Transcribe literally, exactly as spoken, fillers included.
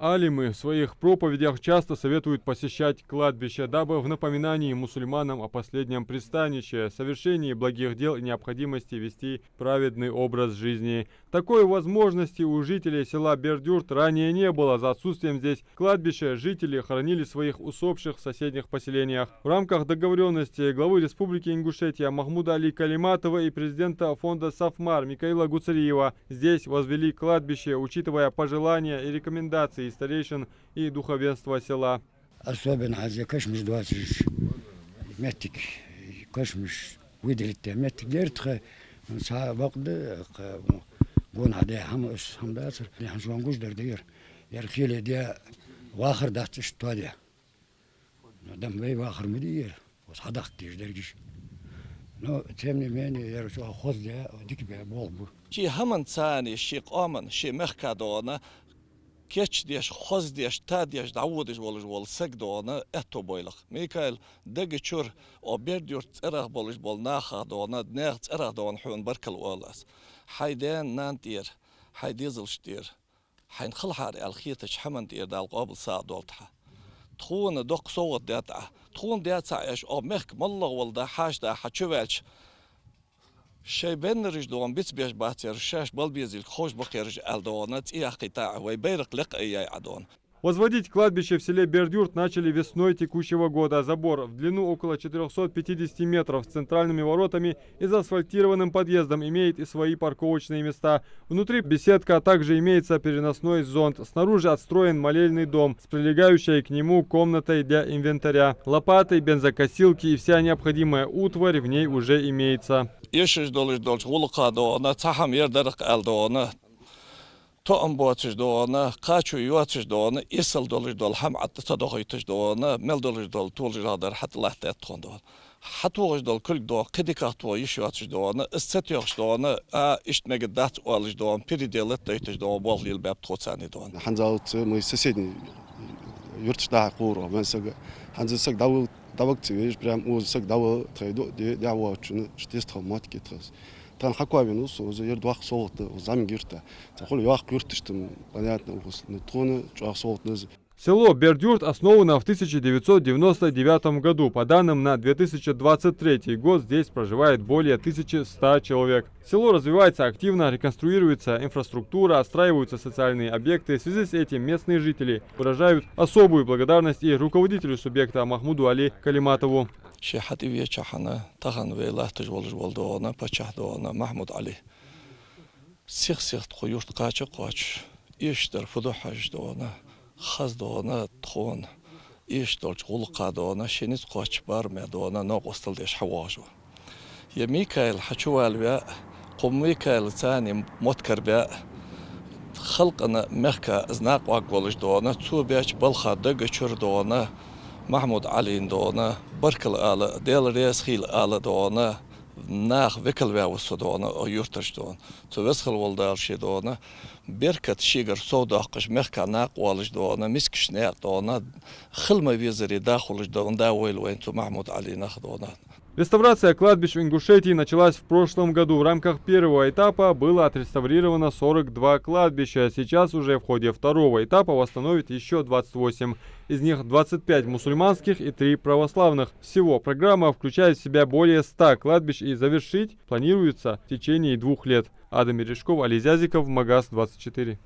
Алимы в своих проповедях часто советуют посещать кладбища, дабы в напоминании мусульманам о последнем пристанище, совершении благих дел и необходимости вести праведный образ жизни. Такой возможности у жителей села Бердюрт ранее не было. За отсутствием здесь кладбища жители хоронили своих усопших в соседних поселениях. В рамках договорённости главы Республики Ингушетия Махмуда-Али Калиматова и президента фонда «Сафмар» Микаила Гуцериева здесь возвели кладбище, учитывая пожелания и рекомендации старейшин и духовенства села. Особенно хӀанз кашамаш доацаш моттиг, кашамаш выделить даь моттиг да ер тха, цхьа бакъда, кхы гонахьа даь хӀама, уж хӀама дацар, хӀанз шоана гуш дар да ер. Ер хиле даь вахар дац иштта тоадаь. Дам вай вахар ма дий ер, оцу хьадахка дезаш дерг уж. Но, тем не менее, ер чӀоагӀа хоза даь, дика баь болх ба. Ший хӀаман цани, ший къаман, ший мехка дона кийчдеш, хоздеш, тадеш, дӀаводаш волаш вола саг дона аьттув бойла-кх. Микаил, дега чура, о Бердюрт цӀерагӀа болаш бола наха дона, наьха цӀерагӀа дона хьона баркал оал аз. Хьай даьна-нанна тӀера, хьай дезалашта тӀера, хьайна хала хьара аьнна хетача хӀаман тӀера Дала къоабал сагӀа долда хьа. Тхона доккха совгӀат даьд Ӏа. Тхона даь ца Ӏеш, о мехка моллагӀа вола да хьаша да хьа чу ваьлча, шоай беннараш дона бицбеш бацар, шоаш бала безилга ховш ба-кх ераш аьнна дона, цӀи яккхийта Ӏа, вай байракх лекха айяй Ӏа дона. Возводить кладбище в селе Бердюрт начали весной текущего года. Забор в длину около четырёхсот пятидесяти метров с центральными воротами и заасфальтированным подъездом имеет и свои парковочные места. Внутри беседка, а также имеется переносной зонт. Снаружи отстроен молельный дом с прилегающей к нему комнатой для инвентаря, лопаты, бензокосилки и вся необходимая утварь в ней уже имеется. Эшаш долаш долча гӀулакха дона, цхьа хӀама ер дар-кх аьнна дона, тоам боацаш дона, кхачо йоацаш дона, эсала долаш дола хӀама Ӏа тӀа ца дохийташ дона, мел долаш дола толаш дар хьатӀалаттадаьд тхона дона. Хьатохаш дола кулг дона, кхы дикагӀа тоха йиш йоацаш дона, из ца тоьхаш дона, а, иштта мегаргдац оалаш дона, переделать дайташ дона, болх лелабаьб тхо царна дона. ХӀанзалца мы соседний юрташ дӀа-хьа кхувр, вен сага. ХӀанз саг дӀавал-, дӀавага ца везаш, прям укхаза саг дӀавала тхай ду, де-, дӀавоагӀачунна, иштта тхо моттиг тхоца. Тахан хьакхоавенав со, укхаза ер доккха совгӀат да, укхаза зӀамига юрт да. Цхьа хул йоккха юрташ там, понятно, укхаза, но тхона чӀоагӀа совгӀат да из. Село Бердюрт основано в тысяча девятьсот девяносто девятом году. По данным на две тысячи двадцать третий год здесь проживает более тысячи ста человек. Село развивается активно, реконструируется инфраструктура, отстраиваются социальные объекты. В связи с этим местные жители выражают особую благодарность и руководителю субъекта Махмуду-Али Калиматову. Ше хьатӀавеча хана, тахан вай латташ волаш вола дона, паччахь дона, Махмуд-Али. Сих-сиха тхо юрт кхача а кхоачаш, эшаш дар фу да хьажа дона, хоза дона тхона, эшаш долча гӀулакха дона, ший низ кхоачаш бараме дона, новкъостал деш хьавоагӀаш ва. Ер Микаил хьачувалаваь, кху Микаила цани моттигаш баь, халкъа, мехка из накъавоагӀаш волаш дона, цо беча балха дега чура дона, Махмуд-Ӏалийна дона, баркал ала, Даьла раьза хийла ала дона, наха векал ваь ва со дона, о юртарча дона. Цу веза хила вола Дала ше дона, беркат шийгара совдоаккхаш, мехка накъавоалаш дона, мискача наькъа дона, хила ма везаре дахулаш дона, да войла вайна цу Махмуд-Ӏалийнах дона. Реставрация кладбищ в Ингушетии началась в прошлом году. В рамках первого этапа было отреставрировано сорок два кладбища. Сейчас уже в ходе второго этапа восстановят ещё двадцать восемь. Из них двадцать пять мусульманских и три православных. Всего программа включает в себя более ста кладбищ и завершить планируется в течение двух лет. Адам Мережков, Али Зязиков, Магас двадцать четыре.